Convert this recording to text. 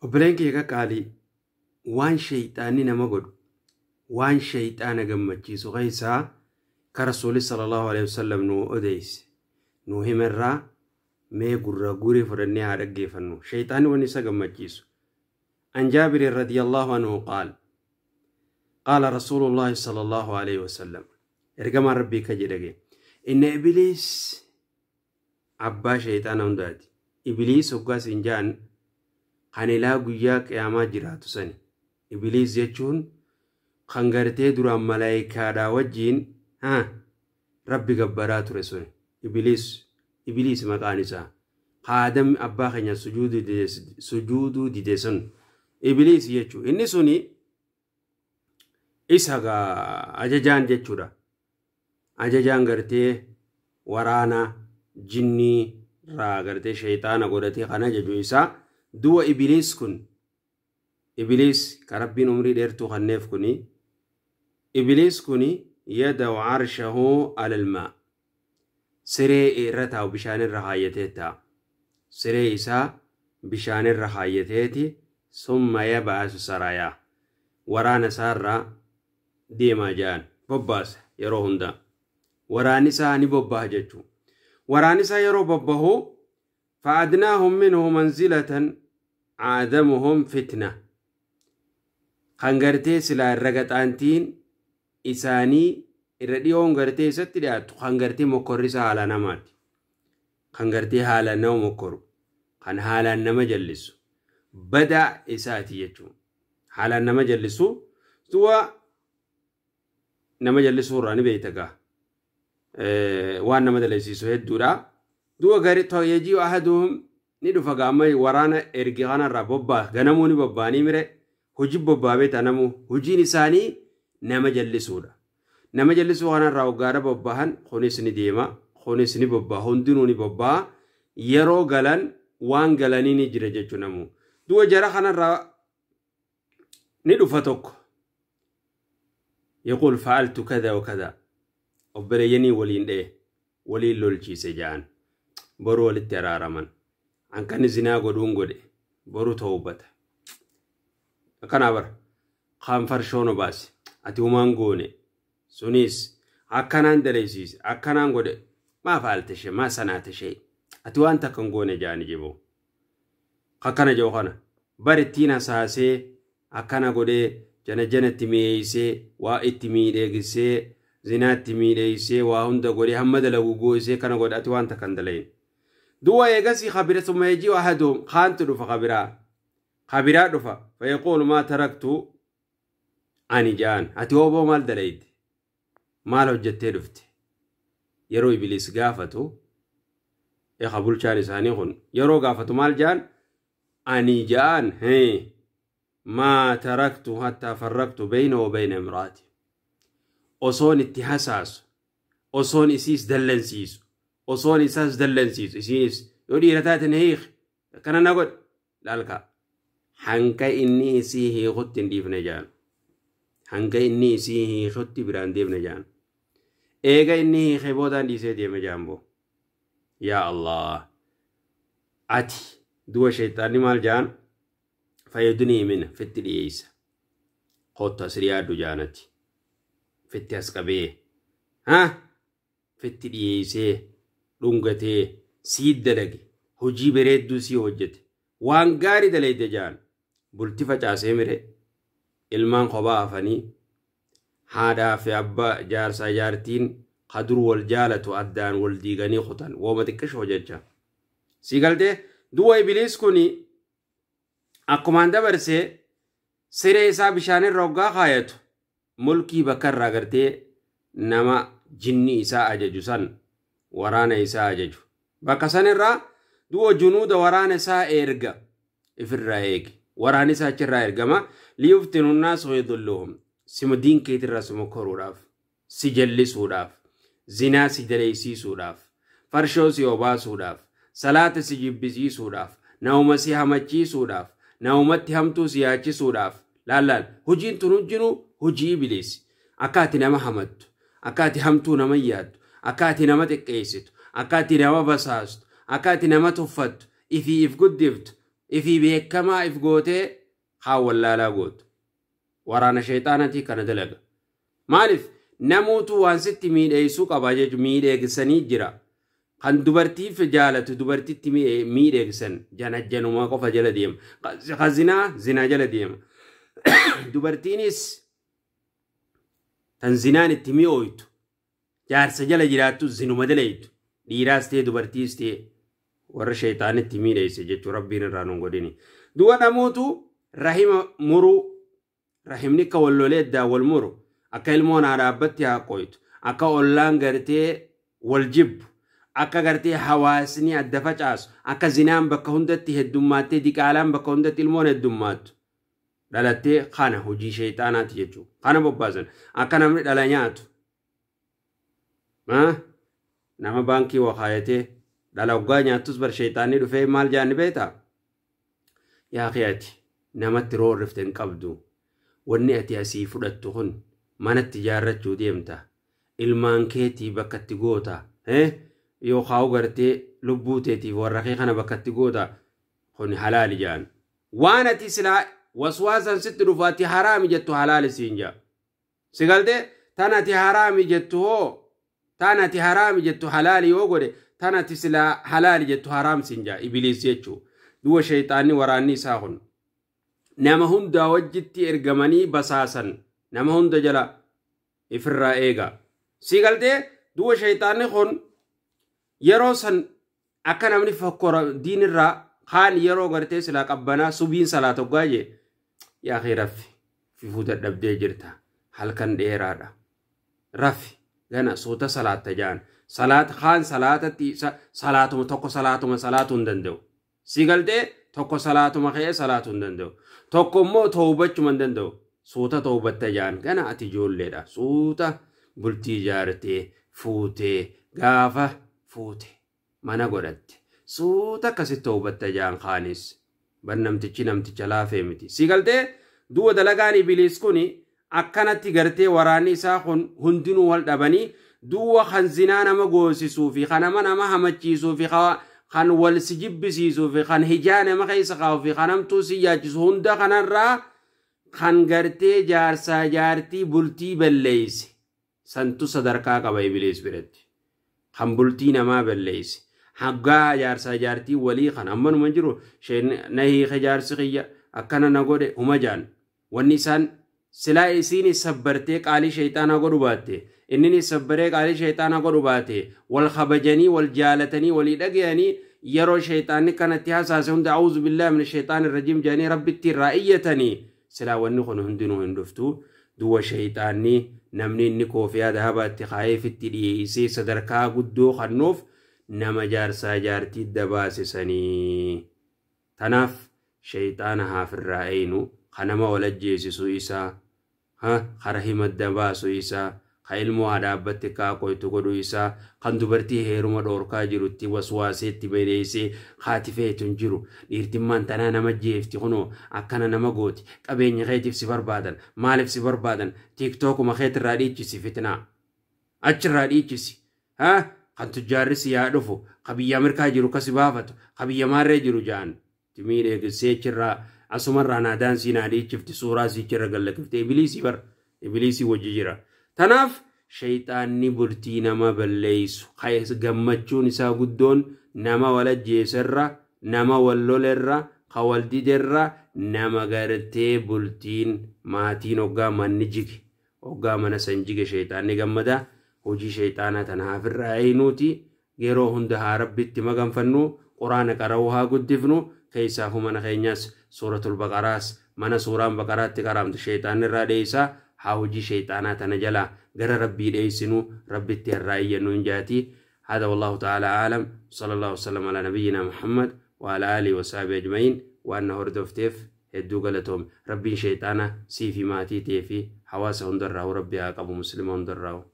Obboleen kiyya qaqqaalii, waan sheyxaanni nama godhu, waan sheyxaana gammachiisu keessaa ka Rasuulli sallallahu alaihi wasallam nuu odeesse, nuu himerraa mee gurra gurii fudhannee haa dhaggeeffannu. Sheyxaanni wanni isa gammachiisu. An Jaabirin radiyallahu anhu qaal qaala Rasuulullaahi sallallahu alaihi wasallam, ergamaan Rabbii ka jedhage, inna Ibliis abbaa sheyxaana hundaati. Ibliis hoggaa siin ja'an kan ilaa guyyaa qiyaamaa jiraatu sani. Ibliis jechuun kan gartee duraan malaayikaadhaa wajjiin Rabbi gabbaraa ture suni. Ibliis maqaan isaa. Aadam abbaa keenya sujuuduu dide sun. Ibliis jechuu. Inni suni isa ajajaan jechuudha. Ajajaan gartee waraana jinnii irraa gartee shayxaana godhatee kan ajaju isaa. Du'a Ibliis kun, Ibliis ka Rabbiin umrii dheertuu kanneef kuni, Ibliis kuni yada'u arshahu alal maa, siree irra taa'u bishaan irra kaayyatee taa'a. Siree isaa bishaan irra kaayyateeti summa yab'asu saraayaa, waraana isaarraa deemaa ja'an bobbaasa. Yeroo hundaa waraanni isaa ni bobbaha jechuu. Waraanni isaa yeroo bobbahu, fa'adnaahum minhu manzilatan aadamuhum fitna, kan gartee silaa irra gaxaantiin isaanii irra dhiyoon gartee isatti dhiyaattu, kan gartee mokkorri isaa haala namaati, kan gartee haalaan nama mokkoru, kan haalaan nama jallisu badaa isaati jechuun. Haalaan nama jallisu, du'a nama jallisuu irraa ni beeyta gaa, waan nama dalasiisu hedduudha. Du'a gari yaji'u ahaduhum, ni dhufa gaama waraana ergi kanarraa bobbaa ganamuu ni bobbaanii mire, hojii bobbaa beekta namuu hojiin isaanii nama jallisuudha. Nama jallisuu kanarraa waggaadha bobbahan, kunis ni deema, kunis ni bobbaa, hundinuu ni bobbaa. Yeroo galan waan galanii ni jira jechuu namuu. Du'a jara kanarraa ni dhufa tokko. Yaquul fa'altu kada wa kada, obboleeyyanii waliin dha'e, waliin lolchiise ja'an, boru walitti araaraman. Hanqanni zinaa godhuun godhe, boru tawbata. Akkanaa bara kaan farshoon obaase, ati humaan goone, sunis akkanaan dalaysiise, akkanaan godhe, maa faalte ishee, maa sanaate ishee, ati waan takka hin goone ja'ani jibu. Akkana jedhu kana bar ittiin hasaasee, akkana godhee, jana jana itti mi'eessee, waa itti miidheegsee, zinaa itti miidheegsee, waa hunda godhee, hamma dalagu goosee, kana godhe, ati waan takka hin dalayin. Du'a eegasii kabira summa yaji'u ahaduhum, kaantu dhufa, kabiraa dhufa, fayaquulu maa taraktu ani ja'an, ati hooboo maal dalayde, maal hojjettee dhufte? Yeroo Ibliis gaafatu, eeka bulchaan isaanii kun yeroo gaafatu maal ja'an? Ani ja'an maa taraktu hattaa farraktu bayna wa bayna imraati, osoon itti hasaasu, osoon isiis dallansiisu, osoon isaas dallansiisu, isiinis yoo dhiira taate na hiiki, akkana na godhe laalkaa, hanga inni isii hiikutti hin dhiifne ja'an, hanga inni isii hiikutti biraan deemne ja'an. Eega inni hiikee boodaan dhiisee deeme ja'an boo. Yaa Allah, ati du'a shayxaanni maal ja'an? Fayyadunii mina fitti dhiyeessa, kottu as dhiyaadhu ja'anati, fitti as qabee ha fitti dhiyeessee, dhungatee sii dalage, hojii bareedduu sii hojjete, waan gaarii dalayde ja'an, bulti facaasee mire, ilmaan kophaa hafanii, haadhaa fi abbaa, jaarsaa jaartiin kadur wal jaalatu addaan wal diiganii kutan, wooma xiqqishoo jecha sii galtee. Du'a Ibliis kuni akkumaan dabarsee siree isaa bishaanirra hoggaa kaayatu, mulkii bakka irraa gartee nama jinni isaa ajaju san, waraana isaa ajaju bakka sanirraa, du'a junuuda waraana isaa erga, ifirraa eegi, waraanni isaa achirraa ergama. Liyuftinu nnaas wayudulluhum, sima diin keetirraa sima koruudhaaf, si jallisuudhaaf, zinaa si dalaysiisuudhaaf, farshoo si obaasuudhaaf, salaata si jibbisiisuudhaaf, nauma si hamachiisuudhaaf, naumatti hamtuu si yaachisuudhaaf. Laallaal, hojiin tun hojjinu hojii Ibliis. Akka ati nama hamattu, akka ati hamtuu nama yaaddu, akka ati nama xiqqeessitu, akka ati nama basaastu, akka ati nama tuffattu, ifii if guddiftu. Ifii beekamaa if gootee haa wallaalaa gootu. Waraana sheexaanatii kana dalaga. Maaliif namoota waan sitti miidheessuu qaba jechuun miidheegsanii jira. Kan dubartiif jaalatu dubartitti miidheegsan janajjanumaa qofa jala deema. Kan zinaa zinaa jala deema. Dubartiinis tan zinaan itti mi'ooytu jaarsa jala jiraattu zinuma dalaytu dhiiraas ta'e dubartiis ta'e warra sheexaanitti miidheesse jechuun rabbiin irraa nun godhini. Du'a namootu rahima muruu rahimni akka wal lolee addaan wal muru akka ilmoon haadha abbatti haa qoytu akka ollaan gartee wal jibbu akka gartee hawaasni adda facaasu akka zinaan bakka hundatti heddummaattee diqaalaan bakka hundatti ilmoon heddummaattu dhalattee kana hojii sheexaanaati jechuudha. Kana bobbaasan akka namni dhala nyaatu nama baankii wakaayatee dhala hoggaa nyaattus bar sheexaanni dhufee maal jaanni beektaa? Yaa ati namatti roorrifte hin qabdu. Wanni ati asii fudhattu kun manatti ijaarrachuu deemta. Ilmaan keetii bakka itti goota. Yookaan gartee lubbuu teetiif warra kee kana bakka itti goota. Kun halaali jaan. Waan ati silaa waswaasan sitti dhufu ati haraami jettu halaali siin jaa. Si galtee tan ati haraami jettu hoo tan ati haraami jettu halaali yoo godhe tan ati silaa halaali jettu haraam siin jaa ibiliis jechuu. Du'a sheexaanni waraanni isaa kun nama hunda wajjitti ergamanii basaasan nama hunda jala ifirraa eega. Si galtee du'a sheexaanni kun yeroo san akka namni fokkora diinirraa kaan yeroo gartee silaa qabbanaa subiin salaa tokkaa jee yaa akhi raffi fifuu dadhabdee jirta halkan dheeraadha raffi gana suuta salaatta jaan salaat kaan salaatatti salaatuma tokko salaatuma salaatuu hin danda'u. Si galtee tokko salaatuma ka'ee salaatuu hin danda'u. Tokko immoo toobachuma hin danda'u. Suuta toobatta jaan gana ati ijoolleedha. Suuta bultii ijaartee fuutee gaafa fuute mana godhatte. Suuta akkasitti toobatta jaan kaanis. Bar namtichi namticha laafee miti. Si galtee du'a dalagaan ibiliis kuni akkanatti gartee waraanni isaa kun hundinuu wal dhabanii du'a kan zinaa nama goosisuu fi kan nama hamachiisuu fi kan wal si jibbisiisuu fi kan hijaa nama keessa kaa'uu fi kan hamtuu si yaachisu hunda kanarraa kan gartee jaarsaa jaartii bultii balleeyse santu sadarkaa qaba ibiliis biratti. Kan bultii namaa balleeyse. Haggaa jaarsaa jaartii walii kan ammanuma jiru na hiike jaarsi kiyya akkana na godhe huma jaan. Wanni isaan silaa isiin sabbartee qaalii sheexaanaa godhu baatte inni sabbaree qaalii sheexaanaa godhu baate wal kabajanii wal jaalatanii walii dhagayanii yeroo sheexaanni kanatti hasaase hunda a'uuzu billaahi min sheexaani rajiim jedhanii rabbitti irraa iyyatanii silaa wanni kun hundinuu hin dhuftu. Du'a sheexaanni namni inni koofiyaa dahabaatti kaa'eefitti dhiyeessee sadarkaa guddoo kannuuf nama jaarsaa jaartii dabaasisanii. Tanaaf sheexaana haafirraa eeynu kan nama wal ajjeesisu isaa kara himadda baasu isaa kan ilmoo haadha abbatti kaaqoytu godhu isaa kan dubartii heeruma dhoorkaa jirutti waswaaseetti beeleessee haati feetu hin jiru dhiirtimmaan tanaa nama jeefti kunoo akkana nama gooti qabeenya keetiif si barbaadan maaliif si barbaadan tiiktookuma keetirraa dhiichisi fitnaa achirraa dhiichisi kan tujjaarri si yaa dhufu ka biyya Ameerikaa jiru kasi baafatu ka biyya maarree jiru ja'an miidheegsee achirraa asumarraa naadaan si naa dhiichifti suuraa sichirra gallakifte ibiliisii bar ibiliisii wajji jira. Tanaaf sheexaanni bultii nama balleessu gammachuun isaa guddoon nama wal ajjeeserra nama wal lolerra ka wal diderra nama gartee bultiin maatiin hoggaa manni jige hoggaa mana san jige sheexaanni gammada hojii sheexaanaa tanaaf irraa eenyuuti yeroo hunda haa rabbitti maganfannu quraana qara'uu haa guddifnu keessaafu mana keenyas suuratul baqaraas mana suuraan baqaraatti qaraamtu sheexaanni irraa dheeysaa haa hojii sheexaanaa tana jalaa gara rabbii dheeysinu rabbitti irraa iyyannu hin jaati. هذا والله تعالى أعلم صلى الله وسلم على نبينا محمد وعلى آله وصحبه أجمعين وأنه هردفتيف هدو قلتهم ربي شيطانا سيفي ماتي تيفي حواسه هندره ربي أقبو مسلم هندره.